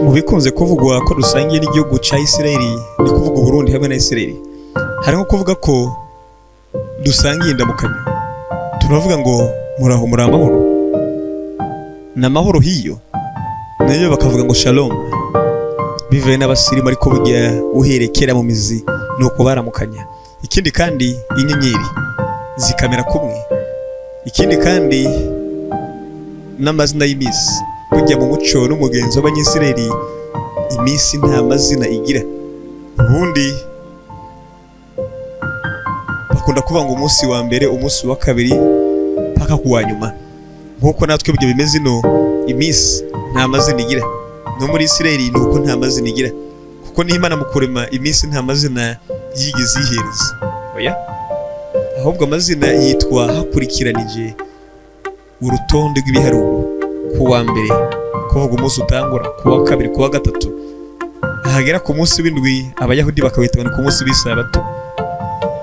Mu bikunze kuvugwa ko dusangiye n'igihugu ca Isirayeli, ni kuvuga Uburundi hamwe na Isirayeli, hari nko kuvuga ko dusangiye indamukanyo. Turavuga ngo muraho, muri amahoro, ni amahoro hiyo, nayo bakavuga ngo shalom, bivuye n'abasirimu. Ariko burya uherekera mu mizi ni uko baramukanya. Ikindi kandi, inyenyeri zikamera kumwe. Ikindi kandi, n'amazina y'iminsi. Burya mu muco n'umugenzo w'Abanyisirayeli, iminsi nta mazina igira. Ubundi bakunda kuvuga ngo umunsi wa mbere, umunsi wa kabiri, paka ku wa nyuma, nk'uko natwe ibyo bimeze ino. Iminsi nta mazina igira, no muri Isirayeli ni uko nta mazina igira, kuko n'Imana mu kurema iminsi nta mazina yigeze iyihereza. Oya, ahubwo amazina yitwa hakurikiranije urutonde rw'ibiharuro: ku wa mbere, kuvuga umunsi utangura, ku wa kabiri, ku wa gatatu, ahagera ku munsi w'indwi Abayahudi bakawita ngo ni ku munsi w'Isabato,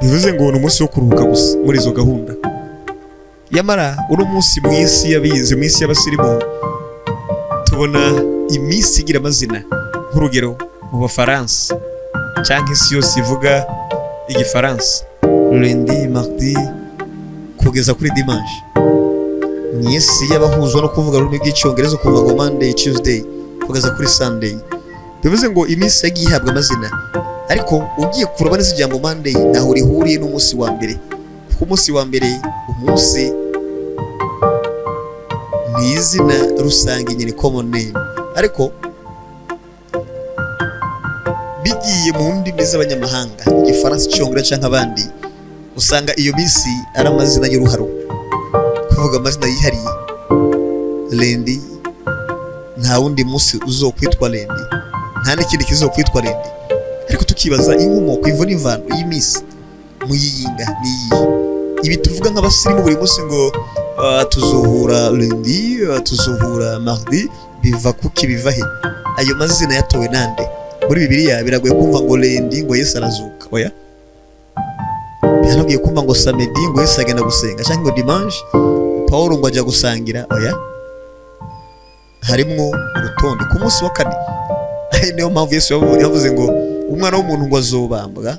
bivuze ngo ni umunsi wo kuruhuka gusa muri izo gahunda. Yamara uno munsi mu isi y'abize, mu isi y'abasirimu, tubona iminsi igira amazina. Nk'urugero, mu Bafaransa cyangwa isi yose ivuga Igifaransa, lundi, mardi kugeza kuri dimanche. Mu isi y'abahuzwa no kuvuga ururimi rw'Icyongereza, kuvuga ngo Monday, Tuesday kugeza kuri Sunday, bivuze ngo iminsi yagiye ihabwa amazina. Ariko ugiye kuraba neza, ijambo Monday ntaho rihuriye n'umunsi wa mbere, kuko umunsi wa mbere, umunsi, ni izina rusange nyine, common name. Ariko bigiye mu ndimi z'abanyamahanga, Igifaransa, Icyongereza cyangwa abandi, usanga iyo minsi ari amazina y'uruharo, kuvuga amazina yihariye. Lundi, nta wundi munsi uzokwitwa lundi, nta n'ikindi kizokwitwa lundi. Ariko tukibaza inkomoko, imvo n'imvano y'iminsi muyiyinga ni iyihe? Ibi tuvuga nk'abasirimu buri munsi ngo tuzohura lundi, tuzohura mardi, biva kuki? Biva he? Ayo mazina yatowe nande? Muri Bibiliya biragoye kumva ngo lundi ngo Yesu arazuka. Oya, biragoye kumva ngo samedi ngo Yesu agenda gusenga, cyangwa ngo dimanche Paul ngo ajya gusangira. Oya, harimwo urutonde ku munsi wa kane. Niyo mpamvu Yesu yavuze ngo umwana w'umuntu ngo azobambwa,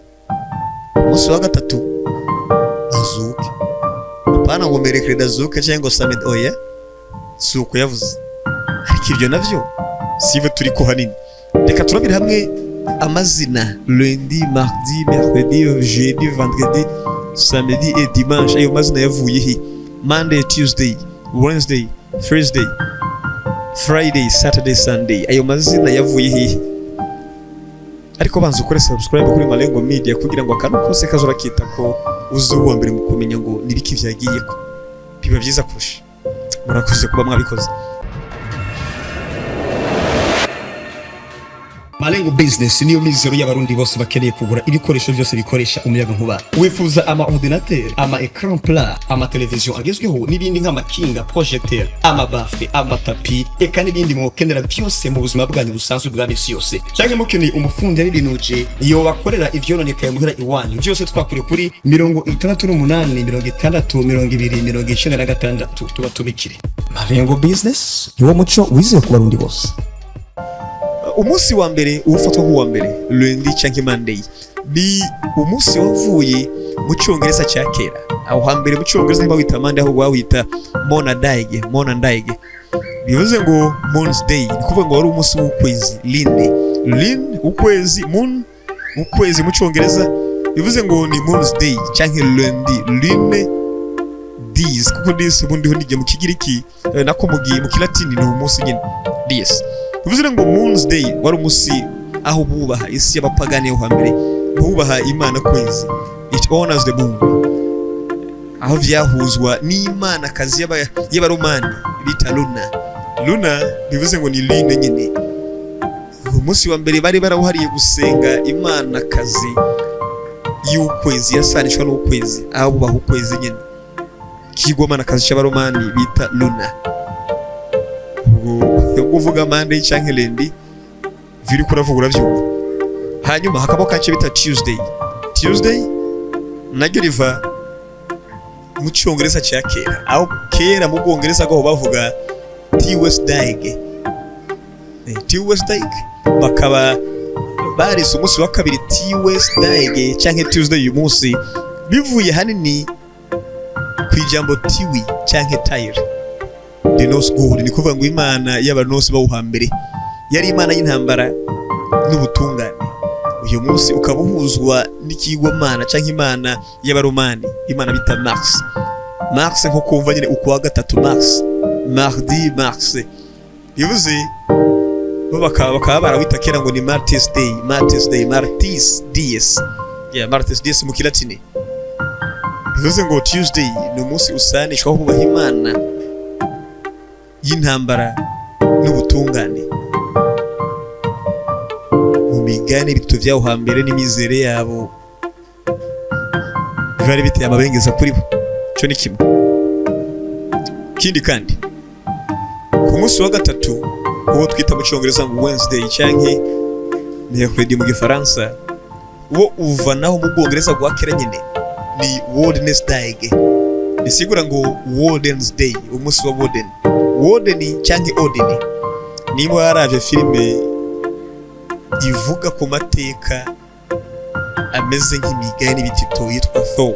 umunsi wa gatatu azuke. Apana ngo mercredi azuke cyangwa ngo samedi. Oya, si uko yavuze. Ariko ibyo navyo sive turi ko hanini. Reka turabire hamwe amazina lundi, mardi, mercredi, jeudi, vendredi, samedi et dimanche. Ayo mazina yavuye he? Monday, Tuesday, Wednesday, Thursday, Friday, Saturday, Sunday, ayo mazina yavuye hehe? Ariko banza ukore subscribe kuri Malengo Media, kugira ngo akantu kose kazora kita ko uze uwa mbere mu kumenya ngo nibiki vyagiye ko biba byiza kurusha. Murakoze kuba mwabikoze. Malengo Business niyo mizero y'Abarundi bose bakeneye kugura ibikoresho byose bikoresha umuyaga nkuba. Wifuza ama ordinateur, ama écran plat, ama television agezweho n'ibindi nk'amakinga, projecteur, ama baffle, amatapi, eka n'ibindi mwokenera byose mu buzima bwanyu busanzwe bwa misi yose. Cyangwa mukeneye umufundi y'ibinuje iyo bakorera ivyononekaye muhira iwanyu, byose twakure kuri 68 60 20 96, tuba tubikire. Malengo Business niwo muco wizewe ku Barundi bose. Umunsi wa mbere ufatwa nk'uwa mbere, lundi cyangwa Monday, ni umunsi wavuye mu Cyongereza cya kera. Aho hambere mu Cyongereza ntibawita Monday, ahubwo bawita Monadaige. Monadaige bivuze ngo Moon's Day, ni kuvuga ngo wari umunsi w'ukwezi. Lune, lune ukwezi, moon ukwezi mu Cyongereza, bivuze ngo ni Moon's Day cyangwa lundi, lune dies, kuko dies ubundi ho nijye mu Kigiriki, nako mu Kilatini ni umunsi nyine, dies. Bivuze ngo Moon's Day wari umunsi aho bubaha, isi y'abapagani yo hambere bubaha imana kwezi. It honors the moon, aho vyahuzwa n'imana kazi y'Abaromani bita Luna. Luna bivuze ngo ni lune nyine. Umunsi wa mbere bari barawuhariye gusenga imana kazi y'ukwezi, yasanishwa n'ukwezi, aho bubaha ukwezi nyine, kigomana kazi cy'Abaromani bita Luna. Ubwo uvuga Monday canke lundi, viri kuravuga uravyumva. Hanyuma hakabaho kace bita Tuesday. Tuesday naryo riva mu Cyongereza cya kera, aho kera mu Bwongereza aho bavuga Tuesday. Tuesday bakaba barise umunsi wa kabiri Tuesday canke Tuesday uyu munsi, bivuye hanini ku ijambo tiwi canke Tyr, the Norse god. Ni kuvuga ngo imana y'Abanorse bawo hambere yari imana y'intambara n'ubutungane. Uyu munsi ukaba uhuzwa n'ikigwamana canke imana y'Abaromani, imana bita Mars. Mars nko kumva nyine ukwa gatatu, Mars, mardi, Mars, bivuze bo bakaba barawita kera ngo ni Martis Day, Martis Day, Martis Dies, yeah, Martis Dies mu Kilatini. Bivuze ngo Tuesday ni umunsi usanishwa aho bubaha imana y'intambara n'ubutungane mu migani bitatu by'aho hambere n'imizere yabo byari biteye amabengeza kuri bo. Cyo ni kimwe. Ikindi kandi, ku munsi wa gatatu, uwo twita mu Cyongereza ngo Wednesday canke mercredi mu Gifaransa, wo uva naho mu Bwongereza bwa kera nyine, ni Woden's Day, bisigura ngo Woden's Day, umunsi wa Woden. Woden canke Odin, niba waravye filime ivuga ku mateka ameze nk'imigani n'ibitito yitwa Thor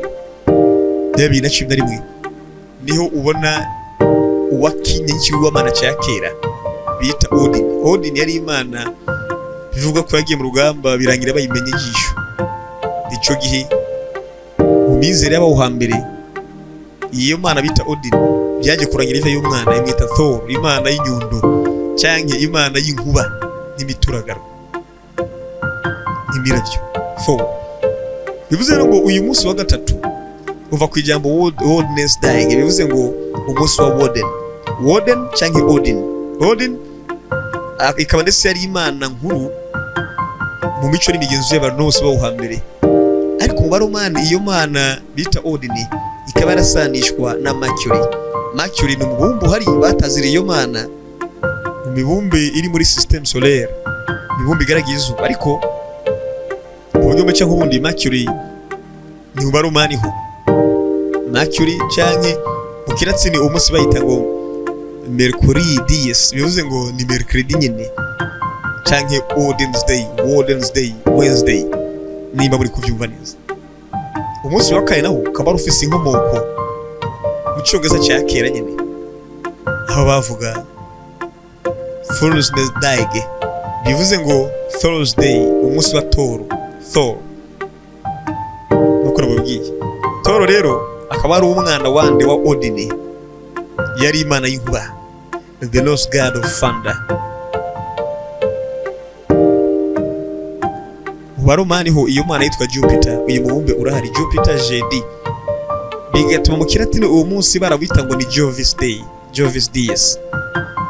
ya 2011, niho ubona uwakinye nk'ikigwamana cya kera bita Odin. Odin yari imana bivuga ko yagiye mu rugamba birangira bayimenye ijisho. Ico gihe mu mizere y'abaho hambere, iyo mana bita Odin byaje kurangira iva y'umwana imwita Thor, imana y'inyundo canke imana y'inkuba n'imituragaro n'imiravyo, Thor. Bivuze rero ngo uyu munsi wa gatatu uva ku ijambo Woden's Day, bivuze ngo umunsi wa Woden, Woden canke Odin. Odin ikaba ndetse yari imana nkuru mu mico n'imigenzo y'abantu bose bawo hambere. Ariko mu Baromani, iyo mana bita Odin ikaba yarasanishwa na Mercury. Mercury ni umubumbe uhari bataziriye iyo mana mu mibumbe iri muri système solaire, imibumbe igaragiye izuba. Ariko mu buryo bumwe cyangwa ubundi, Mercury ni mu Baromani ho Mercury canke mu Kilatini uwo munsi bayita ngo Mercury Dies, bivuze ngo ni mercredi nyine canke Odin's Day, Woden's Day, Wednesday, nimba muri kuvyumva neza. Umunsi wa kane nawo ukaba wari ufise inkomoko mu Cyongereza cya kera nyine, aho bavuga Thursday Day, bivuze ngo Thursday, umunsi wa Thor. Thor nkuko nababwiye, Thor rero akaba ari umwana wande? Wa Odin. Yari imana y'inkuba, the Norse god of thunder. Mu Baromani ho iyo mana yitwa Jupiter. Uyu mubumbe urahari, Jupiter, jeudi, bigatuma mu Kilatini uwo munsi barawita ngo ni Jovis Day, Jovis Dies,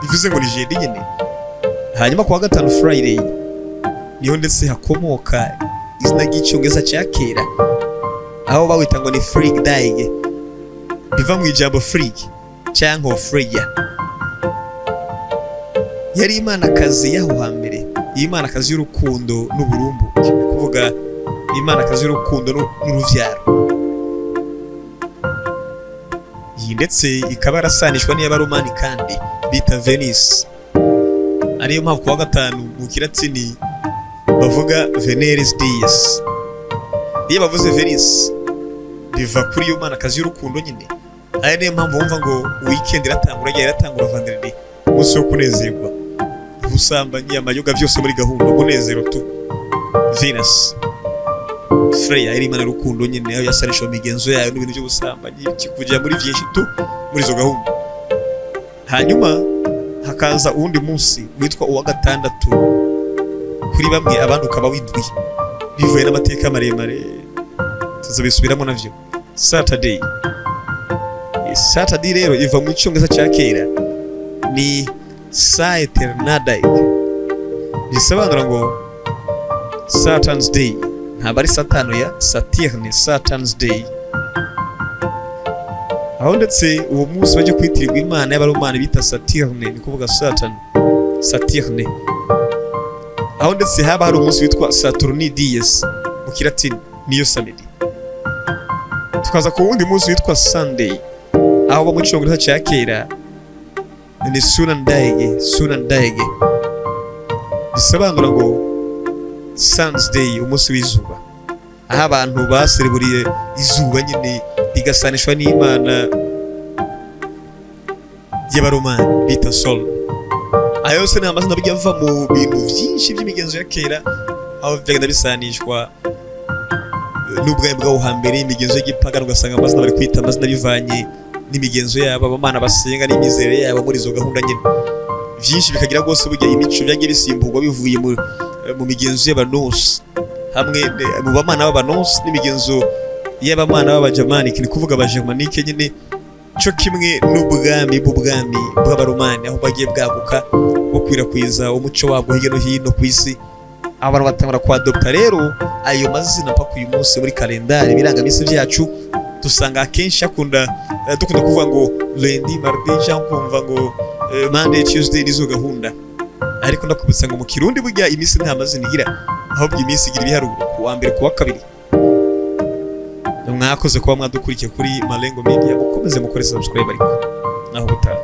bivuze ngo ni jeudi nyine. Hanyuma kuwa gatanu, Friday, niho ndetse hakomoka izina ry'Icyongereza cya kera, aho bawita ngo ni Frigg Day, biva mu ijambo Frigg cyangwa Freya. Yari imanakazi y'aho hambere, iyi manakazi y'urukundo n'uburumbuke, ni kuvuga imanakazi y'urukundo n'uruvyaro. Iyi ndetse ikaba yarasanishwa n'iy'Abaromani kandi bita Venus, ariyo mpamvu kuwa gatanu mu Kilatini bavuga Veneris Dies. Iyo bavuze Venus, biva kuri iyo manakazi y'urukundo nyine. Aya niyo mpamvu wumva ngo weekend iratangura igihe iratangura vendredi, umunsi wo kunezerwa, ubusambanyi, amayoga, byose muri gahunda, umunezero tu. Venus, Freya yari imana y'urukundo nyine, aho yasanisha mu migenzo yayo n'ibintu by'ubusambanyi, kujya muri byinshi tu muri izo gahunda. Hanyuma hakaza uwundi munsi witwa uwa gatandatu kuri bamwe, abandi ukaba w'indwi, bivuye n'amateka maremare tuzabisubiramo navyo. Saturday. Saturday rero iva mu Cyongereza cya kera, ni Saeternaday, bisobanura ngo Saturn's Day. Ntabwo ari Satano ya Saturne, Saturn's Day, aho ndetse uwo munsi bajya kwitirirwa imana y'Abaromani bita Saturne, ni kuvuga Saturn, Saturne, aho ndetse haba hari umunsi witwa Saturni Dies mu Kilatini, niyo samedi. Tukaza ku wundi munsi witwa Sunday, aho bo mu Cyongereza cya kera ni Sunday, Sunday. Bisobanura ngo Sun's Day, umunsi w'izuba, aho abantu basereburiye izuba nyine rigasanishwa n'imana y'Abaromani bita Sol. Ayo yose ni amazina bijya ava mu bintu byinshi by'imigenzo ya kera, aho byagenda bisanishwa n'ubwami bw'aho hambere, imigenzo y'igipagani. Ugasanga amazina bari kwita amazina bivanye n'imigenzo yabo, abamana basenga n'imizere yabo muri izo gahunda nyine. Byinshi bikagira rwose burya imico byagiye bisimburwa bivuye mu migenzo y'Abanorse hamwe mu bamana b'Abanorse n'imigenzo y'abamana b'Abajamanike, ni kuvuga Abagermanike nyine, cyo kimwe n'ubwami bw'ubwami bw'Abaromani, aho bagiye bwaguka bukwirakwiza umuco wabwo hirya no hino ku isi. Abantu batangura kwadopta rero ayo mazina mpaka uyu munsi. Muri kalendari, ibirangaminsi byacu, dusanga akenshi akunda dukunda kuvuga ngo lundi, mardi, cyangwa kumva ngo Monday, Tuesday, nizo gahunda. Ariko ndakubutsa ngo mu Kirundi burya iminsi nta mazina igira, ahubwo iminsi igira ibiharuro: ku wa mbere, ku wa kabiri. Mwakoze kuba mwadukurikiye kuri Malengo Media. Mukomeze mukore subscribe, ariko naho ubutaha.